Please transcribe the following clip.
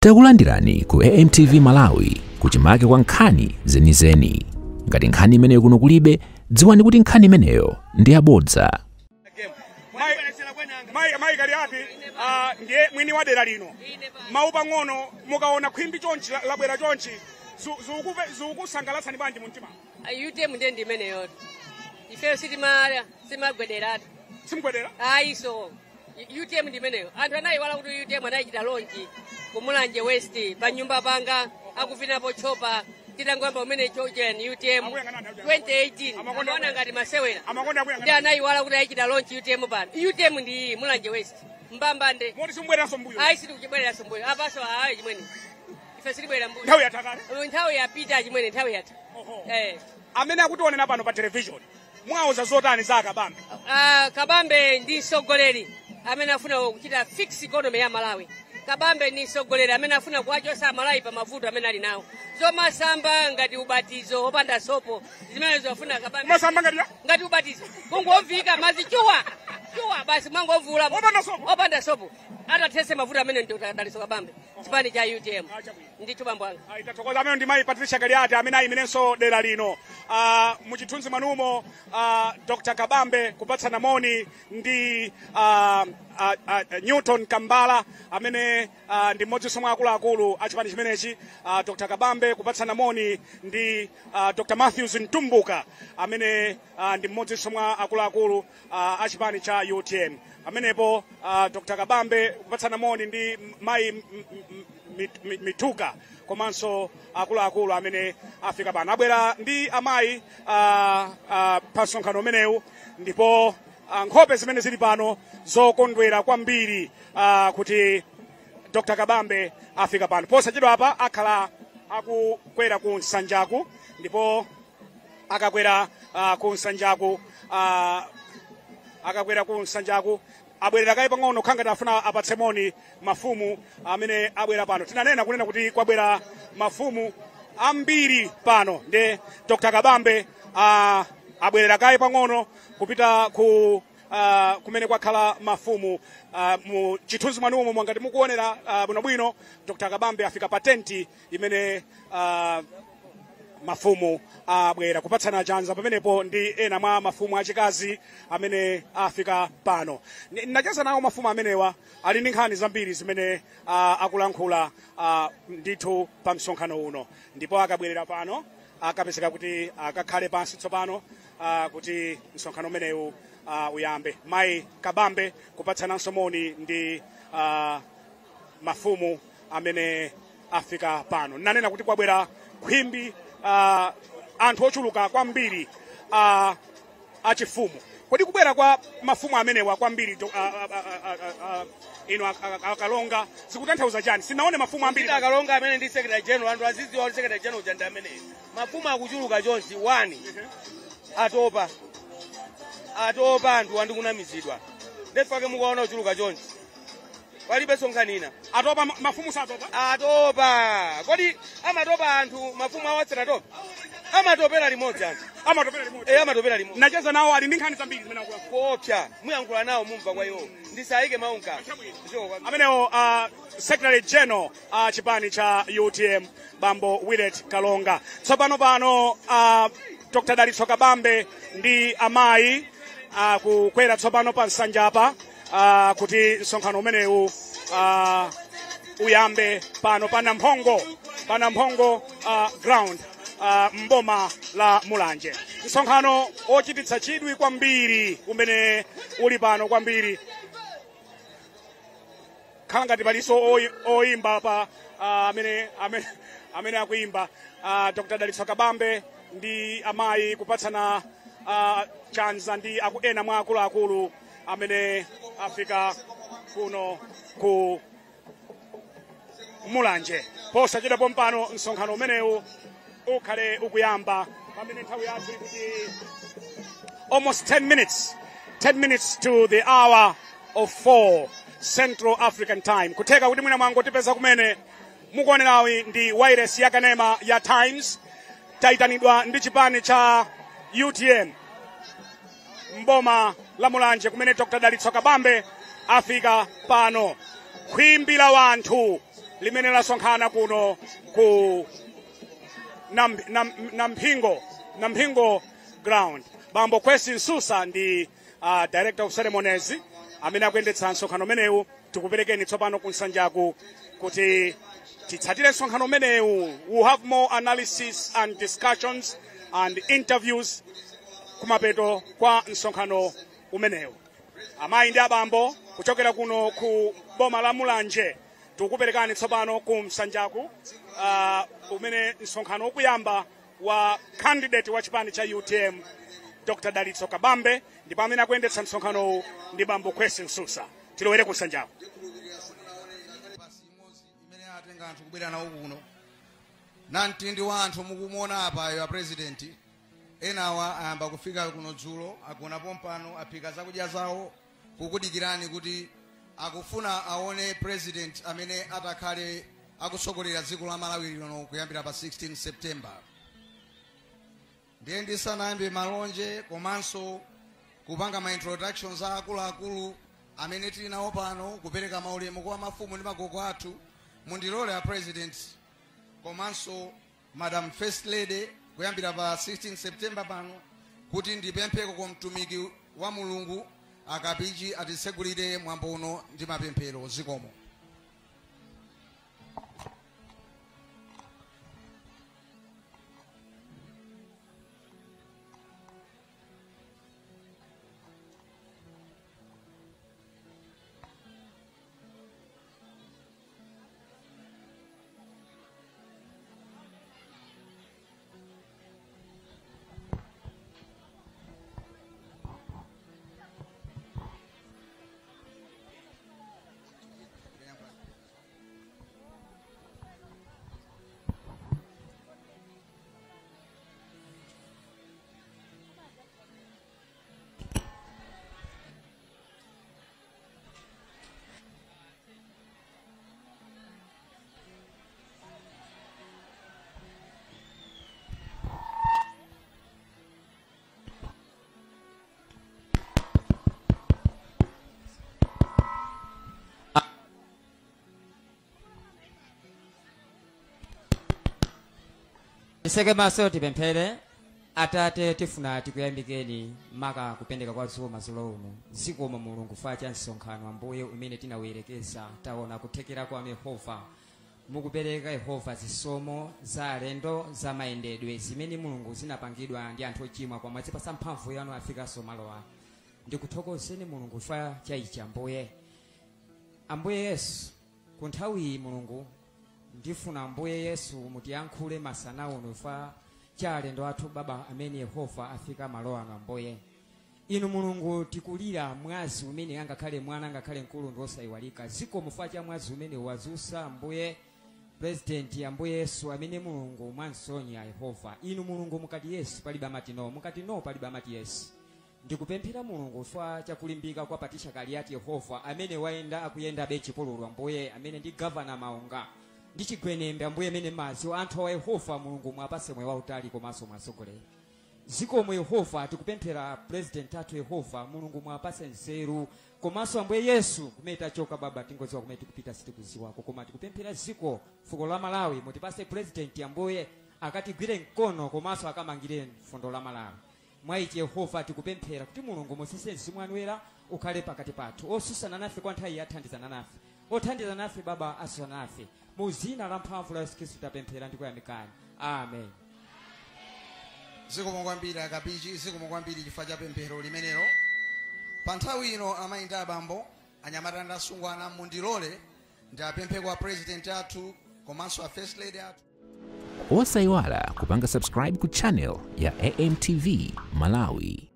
Takulandirani ku AMTV Malawi, kuchimake kwa nkhani zenizeni. Ngati nkhani imeneyo kuno kulibe, dziwani kuti nkhani imeneyo ndi yabodza. Mayi Kaliati, ndiye mwini wa dera lino. Mawu pang'ono, mukaona khwimbi chonchi labwera chonchi, zikukusangalatsani bwanji mumtima? UTM ndiye ndimeneyo. Ifeyo sitimagwederatu. Simgwedera? Ayiso, UTM ndimeneyo. Anthu anayiwala kuti UTM anayichita launch kuMulanje West pa nyumba panga akuvinapo chopa titangoyamba umene chochen UTM 2018. Amaona ngati masewera. Amakonda Ndi akuyang'ana. Anayiwala kuti ayichita launch UTM pano. UTM ndi iyi, Mulanje West mbambande. Moti simbwereranso mbuyo? Ayi, sitikuchibwerera mbuyo apaso. Ayi chimwene, ife sitibwerera mbuyo. Nthawi yatha kale. Nthawi yapita chimwene, nthawi yatha. Oho. Eh. Amene akutionera pano pa television, mwauza zotani za Kabambe? Ah, Kabambe ndi mtsogoleri amene afuna kuchita fix economy ya Malawi. Kabambe ndi mtsogoleri amene afuna kuwachosa Malawi pa mavuto amene ali nawo, zomasamba ngati ubatizo opanda sopo, zimenezo afuna Kabambe. Masamba ngati ya? Ngati ubatizo, kungovika madzi chuwa chuwa basi, mwangovula. Opanda sopo? Opanda sopo. Atathese mavuto amene ndi Dalitso Kabambe, chipani cha UTM. Ah, chabwino. Ndithu bambo anga. Ayi, tathokoza. Amene ndi mayi Patricia Kaliati amene ayiminenso dera lino. Muchithunzi mwanumo, Dr Kabambe kupatsana moni ndi Newton Kambala amene ndi mmodzinso mwa akuluakulu a chipani chimenechi. Dr Kabambe kupatsana moni ndi Dr Matthews Mtumbuka amene ndi mmodzinso mwa akuluakulu a chipani cha UTM. Pamenepo Dr Kabambe kupatsana moni ndi mayi Mituka komanso akuluakulu amene afika pano. Abwera ndi amayi pa msonkhano umenewu, ndipo nkhope zimene zili pano zokondwera kwambiri kuti Dr Kabambe afika pano. Posachedwa apa akhala akukwera ku nsanjaku, ndipo akakwera ku nsanjaku, akakwera ku nsanjaku, abwerera kaye pang'ono khangati afuna apatse moni mafumu amene abwera pano. Tinanena kunena kuti kwabwera mafumu ambiri pano, ndi Dr Kabambe abwerera kaye pang'ono kupita ku kumene kwakhala mafumu. Mu chithunzi mwanumo, mwangati mukuonera bwinobwino, Dr Kabambe afika pa tenti imene mafumu abwera, kupatsana chanza pamenepo ndi ena mwa mafumu achikazi amene afika pano. Nacheza nawo mafumu amenewa, ali ndi nkhani zambiri zimene akulankhula ndithu pa msonkhano uno, ndipo akabwerera pano akapezeka kuti akakhale pansi tsopano kuti msonkhano umenewu uyambe. Mayi Kabambe kupatsananso moni ndi mafumu amene afika pano. Nanena kuti kwabwera khwimbi, anthu ochuluka kwambiri achifumu. Kodi kubwera kwa mafumu amenewa kwambiri, ino akalonga, zikutanthauza chani? Sinaone mafumu ambiri. Akalonga amene ndi secretary general, anthu azidziwa kuti secretary general uja ndi ameneyo. Mafumu akuchuluka chonchi, wani atopa, atopa anthu andikunamizidwa, ndefake mukaona kuchuluka chonchi, palibe sonkhanina. Atopa? Mafumu satopa? Atopa. Kodi amatopa anthu mafumu awo asanatopa? Amatopera limodzi anthu. Amatopera limodzi? E, amatopera limodzi. Nacheza nawo, ali ndi nkhani zambiri zimene akulankhula. Kuopsa, muyankhula nawo, mumva kwa iwo, ndisayike mawu mkamwa. Amenewo secretary general chipani cha UTM, bambo Willet Kalonga. Tsopano pano Dr Dalitso Kabambe ndi amayi kukwera tsopano pa nsanjapa kuti msonkhano umenewu uyambe pano pa Namphongo, pa Namphongo ground mboma la Mulanje. Msonkhano ochititsa chidwi kwambiri umene uli pano kwambiri. Khala ngati palinso oyimba pa amene akuimba. Dr Dalitso Kabambe ndi amayi kupatsana chanza ndi ena mwa akuluakulu amene afika kuno ku Mulanje. Posachedwa pompano msonkhano umenewu ukhale ukuyamba, pamene nthawi yathu ikuti almost 10 minutes, 10 minutes to the hour of 4 Central African Time. Kutheka kuti mwina mwangotipeza kumene, mukuonerawi ndi wireless yakanema ya Times. Tayitanidwa ndi chipani cha UTM mboma la Mulanje kumene Dr Dalitso Kabambe afika pano. Khwimbi la wanthu. limene lasonkhana kuno ku Nampingo ground. Bambo Kwesi Nsusa ndi director of ceremonies amene akuyendetsa msonkhano umenewu. Tikuperekeni tsopano ku nsanjaku kuti titsatire msonkhano umenewu. We have more analysis and discussions and interviews kumapeto kwa msonkhano umenewu. Amayi ndi abambo, kuchokera kuno ku boma la Mulanje, tikukuperekani tsopano ku msanjaku umene msonkhano ukuyamba wa candidate wa chipani cha UTM Dr. Dalitso Kabambe, ndipo amene akuyendetsa msonkhanowu ndi Bambo Kwesi Nsusa. Tilowere ku msanjaku. Basi imodzi imene atenga anthu kubwera nawo kuno na mtindi wa anthu mukumuona apayo a president, enawa ayamba kufika kuno dzulo, agona pompano, aphika zakudya zawo kukudikirani kuti akufuna aone president amene atakhale akutsogolera dziko la Malawi lino kuyambira pa 16 September. Ndiye ndisanayambe malonje komanso kupanga ma introductions a akuluakulu amene tili nawo pano, kupereka maulemu kwa mafumu ndi magogo athu, mundilole a president komanso Madam First Lady kuyambira pa 16 September pano kuti ndipempheko kwa mtumiki wa Mulungu akapichi atisegulire mwambo uno ndi mapemphero. Zikomo. Tiseke maso tipemphere. Atate, tifuna tikuyamikeni maka kupendeka kwa dzuwa madzulo uno. Zikomo Mulungu fa cha msonkhano Ambuye umene tinawerekeza, taona kuthekera kwa Yehova mukupereka Yehova zisomo za alendo za mayendedwe zimene Mulungu zinapangidwa ndi anthu ochimwa, kwa mwazipasa mphamvu yanu afikanso malowa. Ndikuthokozeni Mulungu fa cha ichi Ambuye. Ambuye Yesu, ku nthawi Mulungu ndifuna Ambuye Yesu mutiyankhule masana uno fa cha alendo athu Baba amene Yehova afika malo ano Ambuye. Inu Mulungu tikulira mwazi umene angakhale mwana angakhale mkulu ndi osayiwalika. Zikomo fa cha mwazi umene wazusa Ambuye President Ambuye Yesu amene Mulungu mwansonya Yehova. Inu Mulungu mukati Yesu palibe amati no, mukati no palibe amati Yesu. Ndikupemphera Mulungu fa chakulimbika kwa Patricia Kaliati Yehova amene waenda akuyenda bechipululu Ambuye amene ndi governor Maunga ndi chigwenembe Ambuye amene mazi anthu wa Yehova Mulungu mwapase moyo wautali komanso mwasogolera. Zikomo Yehova tikupemphera President athu Yehova Mulungu mwapase nzeru komanso Ambuye Yesu kumene tachoka Baba tingodziwa kumene tikupita sitikudziwako, koma tikupemphera ziko fuko la Malawi mutipase President Ambuye akatigwire mkono komanso akamangire fundo la Malawi. Mwaichi Yehova tikupemphera kuti Mulungu musise mzimu wanu woyera ukhale pakati pathu, osusana nafe kwa nthawi yathandizana nafe, othandiza nafe Baba asusana nafe, mu dzina la mphamvu la Yesu Khristu tapemphera ndi kuyamikani. Amen. Zikomo kwambiri akapichi, zikomo kwambiri chifukwa cha pemphero limenelo. Pa nthawi ino amayi ndi abambo, anyamata ndi asungwana, mundilole ndiapemphe kwa president athu komanso a first lady athu. Osayiwala kupanga subscribe ku channel ya AMTV Malawi.